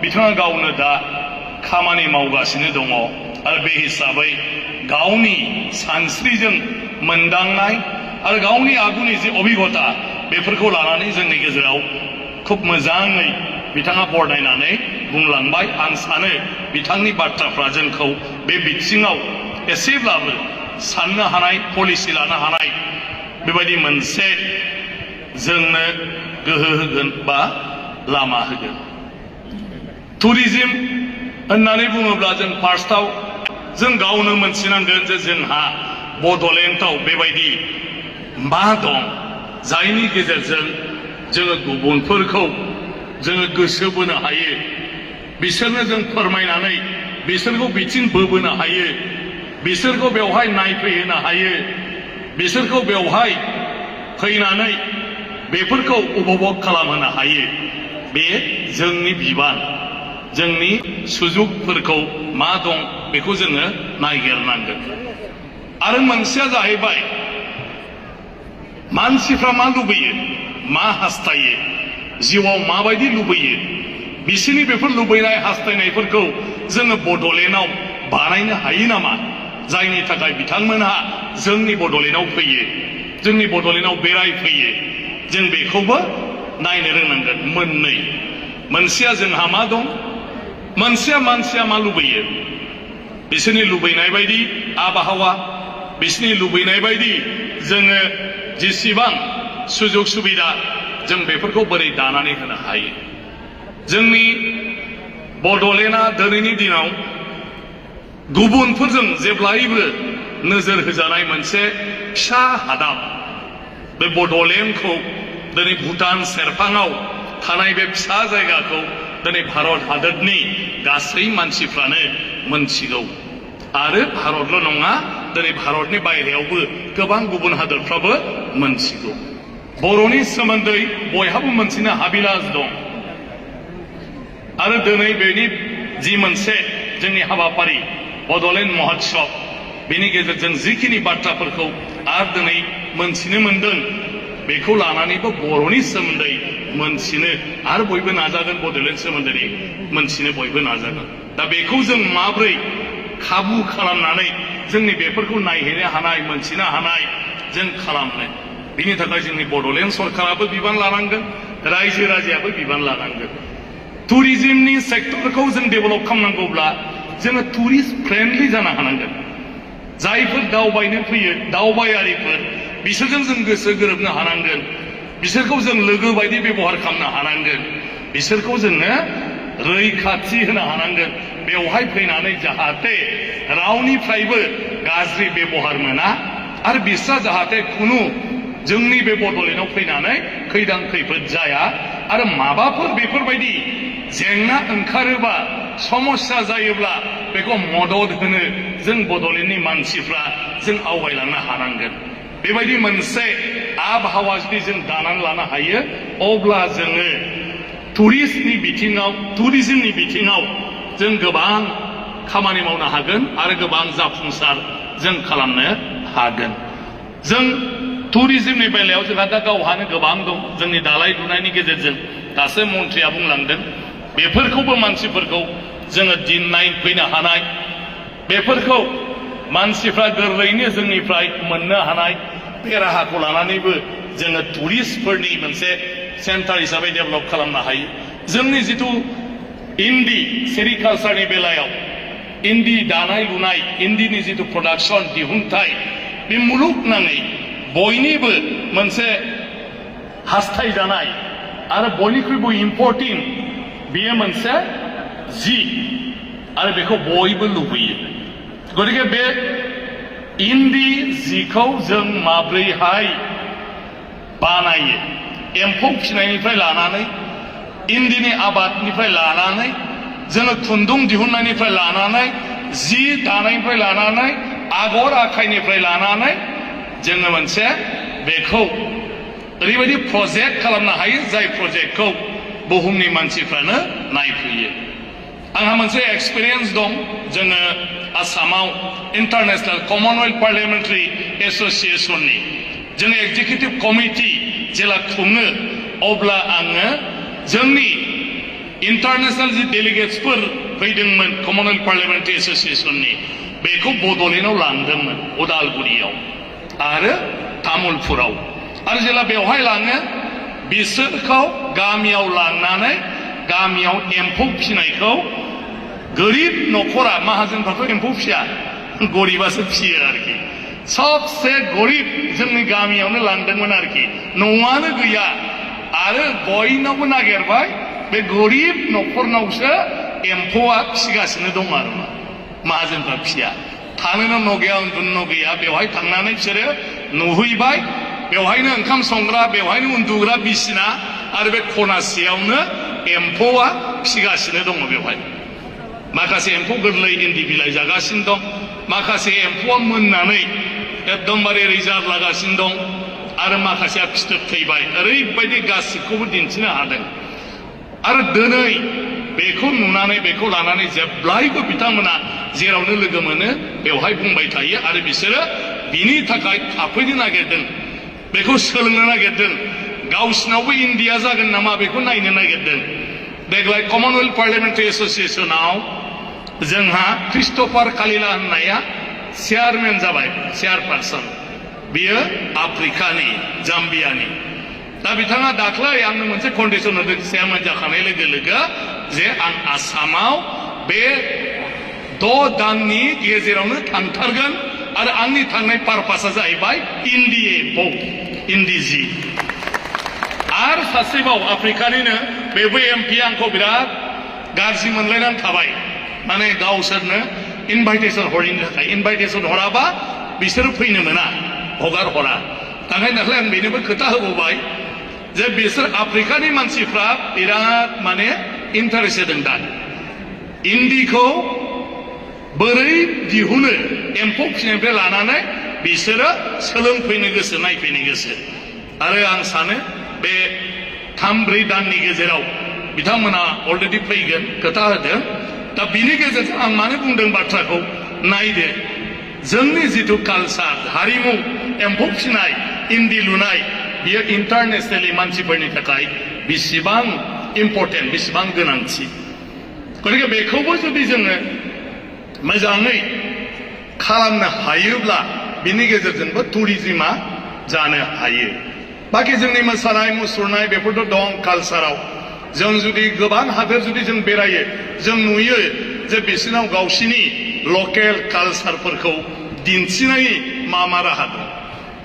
बिथाङा गावनो दा खामानि मावगासिनो दङ आरो बे हिसाबै गावनि सानस्रिजों मोनदांनाय आरो गावनि आगुनि जे अभिगता बेफोरखौ लानानै जोंनि गेजेराव खुब मोजाङै बिथाङा बरनायनानै बुंलांबाय। आं सानो बिथांनि बाथ्राफ्रा जोंखौ बे बिथिङाव एसेब्लाबो साननो हानाय पलिसि लानो हानाय बेबायदि मोनसे जोंनो गोहो होगोन बा लामा होगोन। टुरिज्म होननानै बुङोब्ला जों फार्स्टआव जों गावनो मोनथिनांगोन जे जोंहा बड'लेण्डआव बेबायदि मा दं जायनि गेजेरजों जोङो गुबुनफोरखौ जोङो गोसो बोनो हायो, बिसोरनो जों फोरमायनानै बिसोरखौ बिथिं बोबोनो हायो, बिसोरखौ बेवहाय नायफैहोनो हायो, बिसोरखौ बेवहाय फैनानै बेफोरखौ उपभोग खालामहोनो हायो। बे जोंनि बिबान, जोंनि सुजुगफोरखौ मा दं बेखौ जोङो नायगिरनांगोन। आरो मोनसेया जाहैबाय मानसिफ्रा मा लुबैयो, मा हास्थायो, जिउआव माबायदि लुबैयो, बिसोरनि बेफोर लुबैनाय हास्थायनायफोरखौ जोङो बड'लेण्डआव बानायनो हायो नामा, जायनि थाखाय बिथांमोनहा जोंनि बड'लेण्डआव फैयो, जोंनि बड'लेण्डआव बेरायफैयो। जों बेखौबो नायनो रोंनांगोन। मोननै, मोनसेया जोंहा मा दं, मोनसेया मानसिया मा लुबैयो, बिसोरनि लुबैनाय बायदि आबहावा, बिसोरनि लुबैनाय बायदि जोङो जेसेबां सुजुग सुबिदा जों बेफोरखौ बोरै दानानै होनो हायो। जोंनि बड'लेण्डआ दिनैनि दिनाव गुबुनफोरजों जेब्लायबो नोजोर होजानाय मोनसे फिसा हादाब। बे बड'लेण्डखौ दिनै भुटान सेरफाङाव थानाय बे फिसा जायगाखौ दिनै भारत हादरनि गासै मानसिफ्रानो मोनथिगौ। आरो भारतल' नङा, दिनै भारतनि बायहेरायावबो गोबां गुबुन हादरफ्राबो मोनथिगौ। बर'नि सोमोन्दै बयहाबो मोनथिनो हाबिलास दं। आरो दिनै बेनि जि मोनसे जोंनि हाबाफारि बड'लेण्ड महोत्सव, बेनि गेजेरजों जिखिनि बाथ्राफोरखौ आरो दिनै मोनथिनो मोनदों, बेखौ लानानैबो बर'नि सोमोन्दै मोनथिनो आरो बयबो नाजागोन, बड'लेण्ड सोमोन्दै मोनथिनो बयबो नाजागोन। दा बेखौ जों माब्रै खाबु खालामनानै जोंनि बेफोरखौ नायहैनो हानाय, मोनथिनो हानाय जों खालामनो, बिनि थाखाय जोंनि बड'लेण्ड सरकाराबो बिबान लानांगोन, रायजो राजायाबो बिबान लानांगोन। टुरिज्मनि सेक्टरखौ जों डेभेलप खालामनांगौब्ला जोङो टुरिस्ट फ्रेन्डलि जानो हानांगोन। जायफोर दावबायनो फैयो दावबायारिफोर, बिसोरजों जों गोसो गोरोबनो हानांगोन, बिसोरखौ जों लोगो बायदि बेबहार खालामनो हानांगोन, बिसोरखौ जोङो रैखाथि होनो हानांगोन। बेवहाय फैनानै जाहाथे रावनिफ्रायबो गाज्रि बेबहार मोना आरो बिस्रा जाहाथे खुनु जोंनि बे बड'लेण्डआव फैनानै खैदां खैफोद जाया। आरो माबाफोर बेफोरबायदि जेंना ओंखारोबा, समस्या जायोब्ला बेखौ मदद होनो जों बड'लेण्डनि मानसिफ्रा जों आवगायलांनो हानांगोन। बेबायदि मोनसे आबहावा जुदि जों दानानै लानो हायो, अब्ला जोङो टुरिज्मनि बिथिङाव जों गोबां खामानि मावनो हागोन आरो गोबां जाफुंसार जों खालामनो हागोन। जों टुरिज्मनि बेलायाव जोंहा दा गावहानो गोबां दं। जोंनि दानाय लुनायनि गेजेरजों दासो मन्थ्रिया बुंलांदों, बेफोरखौबो मानसिफोरखौ जोङो नायफैनो हानाय, बेफोरखौ मानसिफ्रा गोरलैनो जोंनिफ्राय मोननो हानाय, बे राहाखौ लानानैबो जोङो टुरिस्टफोरनि मोनसे सेन्टार हिसाबै डेभेलप खालामनो हायो। जोंनि जिथु इन्दि सेरिकालचारनि बेलायाव इन्दि दानाय लुनाय, इन्दिनि जिथु प्रडाक्शन दिहुनथाय, बे मुलुगनाङै बयनिबो मोनसे हास्थायजानाय आरो बयनिख्रुइबो इम्पर्टेन्ट बेयो मोनसे जि, आरो बेखौ बयबो लुबैयो। गतिके बे इन्दि जिखौ जों माब्रैहाय बानायो, एम्फौ फिसिनायनिफ्राय लानानै, इन्दिनि आबादनिफ्राय लानानै, जोङो खुन्दुं दिहुननायनिफ्राय लानानै, जि दानायनिफ्राय लानानै, आगर आखाइनिफ्राय लानानै जोङो मोनसे बेखौ ओरैबायदि प्रजेक्ट खालामनो हायो, जाय प्रजेक्टखौ बुहुमनि मानसिफ्रानो नायफैयो। आंहा मोनसे एक्सपिरियेन्स दं। जोङो आसामाव इन्टारनेशनेल कमनवेल्थ पार्लियामेन्टारि एस'सिएशननि जोङो एग्जिकिउटिभ कमिटि जेला खुङो, अब्ला आङो जोंनि इंटरनेशनल जि डेलिगेट्सफोर फैदोंमोन कमनवेल्थ पार्लियामेन्टारि एसोसिएशननि बेखौ बड'लेण्डआव लांदोंमोन उदालगुरियाव आरो तामुलपुराव आरो जेला बेवहाय लाङो बिसोरखौ गामियाव लांनानै गामियाव एम्फौ फिनायखौ गोरिब न'खरा माहाजोनफ्राथ' एम्फौ फिया गरिबासो फियो आरोखि सबसे गरिब जोंनि गामियावनो लांदोंमोन आरोखि न'आनो गैया आरो बयनावबो नागिरबाय बे गरिब न'खरनावसो एम्फौआ फिगासिनो दं आरो माहाजोनफ्रा फिया थानोनो न' गैया उन्दुनो न' गैया बेवहाय थांनानै बिसोरो नुहैबाय बेवहायनो ओंखाम संग्रा बेवहायनो उन्दुग्रा बिसिना आरो बे खनासेयावनो एम्फौआ फिगासिनो दङ बेवहाय माखासे एम्फौ गोरलै इन्दि बिलाइ जागासिनो दं माखासे एम्फौआ मोननानै एकदमबारे रिजार्भ लागासिनो दं आरो माखासेया फिथोब थैबाय ओरैबायदि गासिबखौबो दिन्थिनो हादों आरो दिनै बेखौ नुनानै बेखौ लानानै जेब्लायबो बिथांमोना जेरावनो लोगो मोनो बेवहाय बुंबाय थायो आरो बिसोरो बिनि थाखाय थाफैनो नागिरदों बेखौ सोलोंनो नागिरदों गावसिनावबो इन्डिया जागोन नामा बेखौ नायनो नागिरदों देग्लाय कमनवेल्थ पार्लियामेन्टारि एसोसिएशनाव जोंहा क्रिस्ट'फार कालिला होननाया चेयारमेन जाबाय चेयारपारसन बियो आफ्रिकानि जाम्बियानि दा बिथाङा दाख्लै आंनो मोनसे कन्डिसन होदों चेयारमेन जाखानाय लोगो लोगो जे आं आसामाव बे 6 दाननि गेजेरावनो थांथारगोन आरो आंनि थांनाय पारपासा जाहैबाय इन्दि एम्फौ इन्दि जि आरो सासेबाव आफ्रिकानिनो बेबो एमपि आंखौ बिराद गाज्रि मोनलायनानै थाबाय माने गावसोरनो इनभाइटेसन हरैनि थाखाय इनभाइटेसन हराबा बिसोरो फैनो मोना हगार हरा ओंखायनो दाख्लै आं बेनोबो खोथा होबावबाय जे बिसोर आफ्रिकानि मानसिफ्रा बिराद माने इन्टारेस्ट होदों दा इन्दिखौ बोरै दिहुनो एम्फौ फिसिनायनिफ्राय लानानै बिसोरो सोलोंफैनो गोसो नायफैनो गोसो आरो आं सानो बे 3-4 दाननि गेजेराव बिथांमोना अलरेडि फैगोन खोथा होदों दा बिनि गेजेरजों आं मानो बुंदों बाथ्राखौ नायदो जोंनि जिथु कालचार हारिमु एम्फौ फिसिनाय इन्दि लुनाय बियो इन्टारनेशनेलि मानसिफोरनि थाखाय बेसेबां इम्पर्टेन्ट बेसेबां गोनांथि गतिके बेखौबो जुदि जोङो मोजाङै खालामनो हायोब्ला बिनि गेजेरजोंबो टुरिजिमा जानो हायो बाखि जोंनि मोसानाय मुसुरनाय बेफोरथ' दं कालचाराव जों जुदि गोबां हादोर जुदि जों बेरायो जों नुयो जे बिसोरनाव गावसिनि लकेल कालचारफोरखौ दिन्थिनायनि मा राहा दं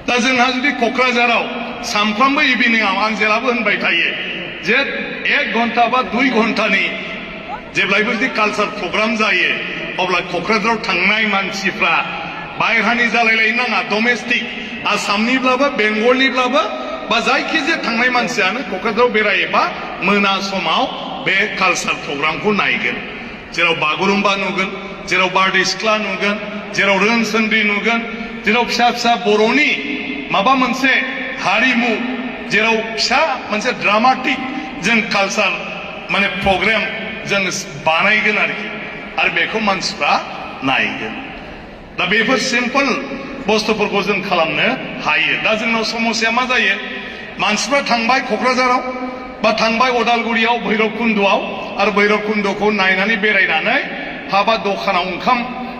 दा जोंहा जुदि क'क्राझाराव सानफ्रामबो इभिनिंआव आं जेरावबो होनबाय थायो जे 1 घन्टा बा 2 घन्टानि जेब्लायबो जुदि कालचार प्रग्राम जायो अब्ला क'क्राझाराव थांनाय मानसिफ्रा बायह्रानि जालायलायनो नाङा डमेस्टिक आसामनिब्लाबो बेंगलनिब्लाबो बा जायखिजाया थांनाय मानसियानो क'क्राझाराव बेरायोबा मोना समाव बे कालचार प्रग्रामखौ नायगोन जेराव बागुरुम्बा नुगोन जेराव बारदै सिख्ला नुगोन जेराव रोनसोन्द्रि नुगोन जेराव फिसा फिसा बर'नि माबा मोनसे हारिमु जेराव फिसा मोनसे ड्रामाटिक जों कालचार माने प्रग्राम जों बानायगोन आरो बेखौ मानसिफ्रा नायगोन दा बेफोर सिम्पल बुस्थुफोरखौ जों खालामनो हायो दा जोंनाव समस्या मा जायो मानसिफ्रा थांबाय क'क्राझाराव बा थांबाय उदालगुरियाव भैरबकुन्द'आव आरो भैरबकुन्द'खौ नायनानै बेरायनानै हाबा दखानाव ओंखाम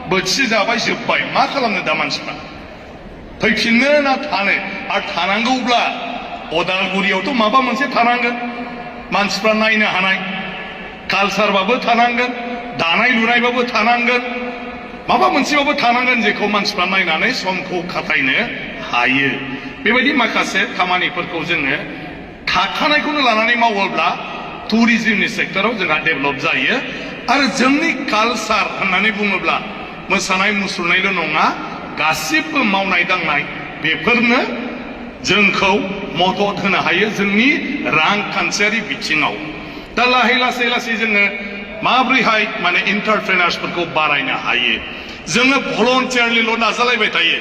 बोथिसे जाबाय जोब्बाय मा खालामनो दा मानसिफ्रा फैफिननो ना थानो आरो थानांगौब्ला उदालगुरियावथ' माबा मोनसे थानांगोन मानसिफ्रा नायनो हानाय कालचारबाबो थानांगोन दानाय लुनायबाबो थानांगोन माबा मोनसेबाबो थानांगोन जेखौ मानसिफ्रा नायनानै समखौ खाथायनो हायो बेबायदि माखासे खामानिफोरखौ जोङो थाखानायखौनो लानानै मावोब्ला टुरिजिमनि सेक्टराव जोंहा डेभेलप जायो आरो जोंनि कालचार होननानै बुङोब्ला मोसानाय मुसुरनायल' नङा गासिबो मावनाय दांनाय बेफोरनो जोंखौ मदद होनो हायो जोंनि रांखान्थियारि बिथिङाव दा लासै लासै जोङो माब्रैहाय माने एन्टारप्रेनार्सफोरखौ बारायनो हायो जोङो भलन्टियारलिल' नाजालायबाय थायो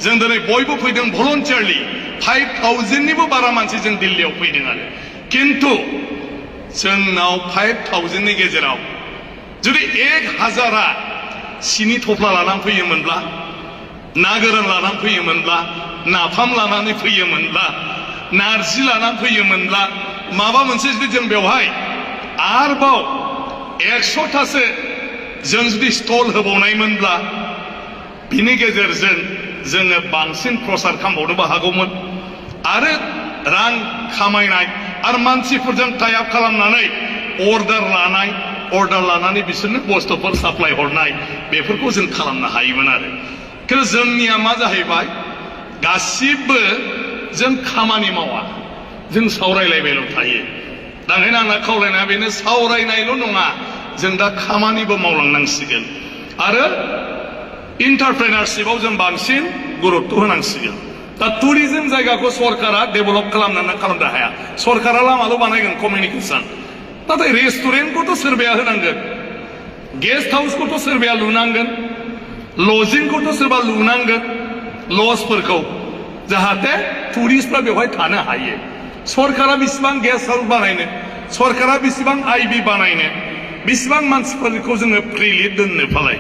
जों दिनै बयबो फैदों भलन्टियारलि 5000निबो बारा मानसि जों दिल्लीयाव फैदों आरो किन्तु जोंनाव 5000नि गेजेराव जुदि 1000आ सिनि थफ्ला लानानै फैयोमोनब्ला ना गोरान लानानै फैयोमोनब्ला नाफाम लानानै फैयोमोनब्ला नारजि लानानै फैयोमोनब्ला माबा मोनसे जुदि जों बेवहाय आरोबाव 100थासो जों जुदि स्टल होबावनायमोनब्ला बिनि गेजेरजों जोङो बांसिन प्रसार खालामबावनोबो हागौमोन आरो रां खामायनाय आरो मानसिफोरजों टाइप खालामनानै अर्डार लानानै बिसोरनो बुस्थुफोर साप्लाय हरनाय बेफोरखौ जों खालामनो हायोमोन आरो खिन्थु जोंनिया मा जाहैबाय गासिबो जों खामानि मावा जों सावरायलायबायल' थायो दा ओंखायनो आंना खावलायनाया बेनो सावरायनायल' नङा जों दा खामानिबो मावलांनांसिगोन आरो इन्टारप्रेनारशिपआव जों बांसिन गुरुत्व होनांसिगोन दा टुरिजम जायगाखौ सरकारा डेभेलप खालामनो हाया सरकारा लामाल' बानायगोन कमिउनिकेसन नाथाय रेस्टुरेन्टखौथ' सोरबाया होनांगोन गेस्ट हाउसखौथ' सोरबाया लुनांगोन लजिंखौथ' सोरबा लुनांगोन लजफोरखौ जाहाथे टुरिस्टफ्रा बेवहाय थानो हायो सरकारा बेसेबां गेस्ट हाउस बानायनो सरकारा बेसेबां आइबि बानायनो बेसेबां मानसिफोरखौ जोङो फ्रिलि दोननो फालाय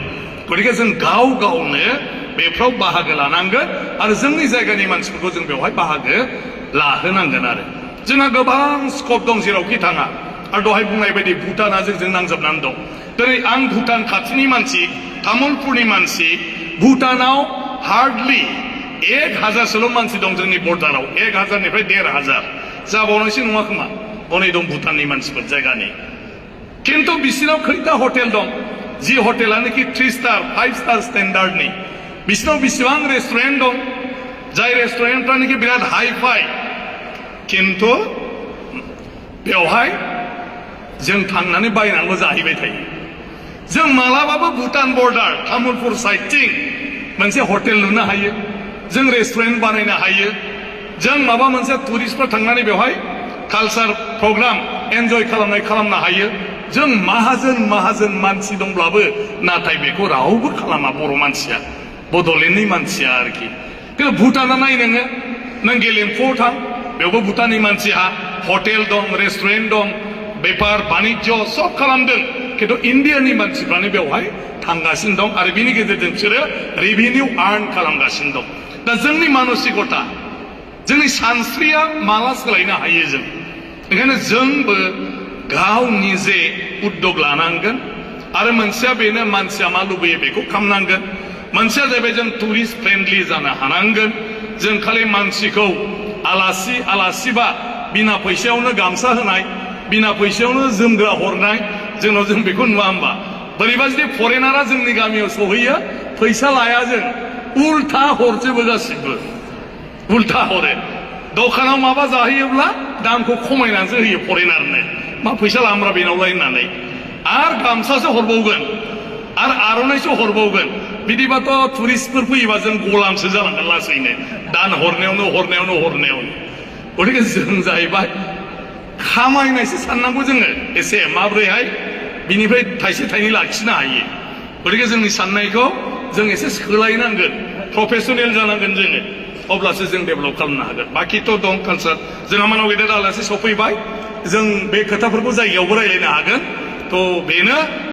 गतिके जों गाव गावनो बेफ्राव बाहागो लानांगोन आरो जोंनि जायगानि मानसिफोरखौ जों बेवहाय बाहागो लाहोनांगोन आरो जोंहा गोबां स्कप दं जेरावखि थाङा आरो दहाय बुंनाय बायदि भुटाना जोंजों नांजाबनानै दं दिनै आं भुटान खाथिनि मानसि तामुलपुरनि मानसि भुटानाव हार्डलि 1000सोल' मानसि दं जोंनि बर्डाराव 1000निफ्राय 1500 जाबावनायसो नङा खोमा हनै दं भुटाननि मानसिफोर जायगानि खिन्थु बिसिनाव खैथा हटेल दं जि हटेलानोखि 3 स्टार 5 स्टार स्टेन्डार्डनि बिसिनाव बेसेबां रेस्टुरेन्ट दं जाय रेस्टुरेन्टफ्रानोखि बिराद हाइ फाइ खिन्थु बेवहाय जों थांनानै बायनानैल' जाहैबाय थायो जों मालाबाबो भुटान बर्डार तामुलपुर साइडथिं मोनसे हटेल लुनो हायो जों रेस्टुरेन्ट बानायनो हायो जों माबा मोनसे टुरिस्टफोर थांनानै बेवहाय कालचार प्रग्राम एन्जय खालामनो हायो जों माहाजोन मानसि दंब्लाबो नाथाय बेखौ रावबो खालामा बर' मानसिया बड'लेण्डनि मानसिया आरोखि खिन्थु भुटाना नाय नों गेलेम्फुआव थां बेयावबो भुटाननि मानसिहा हटेल दं रेस्टुरेन्ट दं बेफार बानिज्य सब खालामदों खिन्थु इण्डियानि मानसिफ्रानो बेवहाय थांगासिनो दं आरो बिनि गेजेरजों बिसोरो रेभिनिउ आर्न खालामगासिनो दं दा जोंनि मानसिकता जोंनि सानस्रिया माला सोलायनो हायो जों ओंखायनो जोंबो गाव निजे उद्योग लानांगोन आरो मोनसेया बेनो मानसिया मा लुबैयो बेखौ खालामनांगोन मोनसेया जाहैबाय जों टुरिस्ट फ्रेन्डलि जानो हानांगोन जों खालि मानसिखौ आलासिबा बिना फैसायावनो गामसा होनाय बिना फैसायावनो जोमग्रा हरनाय जोंनाव जों बेखौ नुवा होमबा बोरैबा जुदि फरेनारा जोंनि गामियाव सहैयो फैसा लाया जों उल्था हरजोबो गासिबो उल्था हरो दखानाव माबा जाहैयोब्ला दामखौ खमायनानैसो होयो फरेनारनो मा फैसा लामब्रा बेनावलाय होननानै आरो गामसासो हरबावगोन आरो आर'नाइसो हरबावगोन बिदिबाथ' टुरिस्टफोर फैयोबा जों गलामसो जालांगोन लासैनो दान हरनायावनो गतिके जों जाहैबाय खामायनायसो साननांगौ जोङो एसे माब्रैहाय बिनिफ्राय थाइसे थाइनै लाखिनो हायो गतिके जोंनि साननायखौ जों एसे सोलायनांगोन प्रफेसनेल जानांगोन जोङो अब्लासो जों डेभेलप खालामनो हागोन बाखिथ' दं कालचार जोंहा मानाव गेदेर आलासि सफैबाय जों बे खोथाफोरखौ जायगायावबो रायज्लायनो हागोन थ' बेनो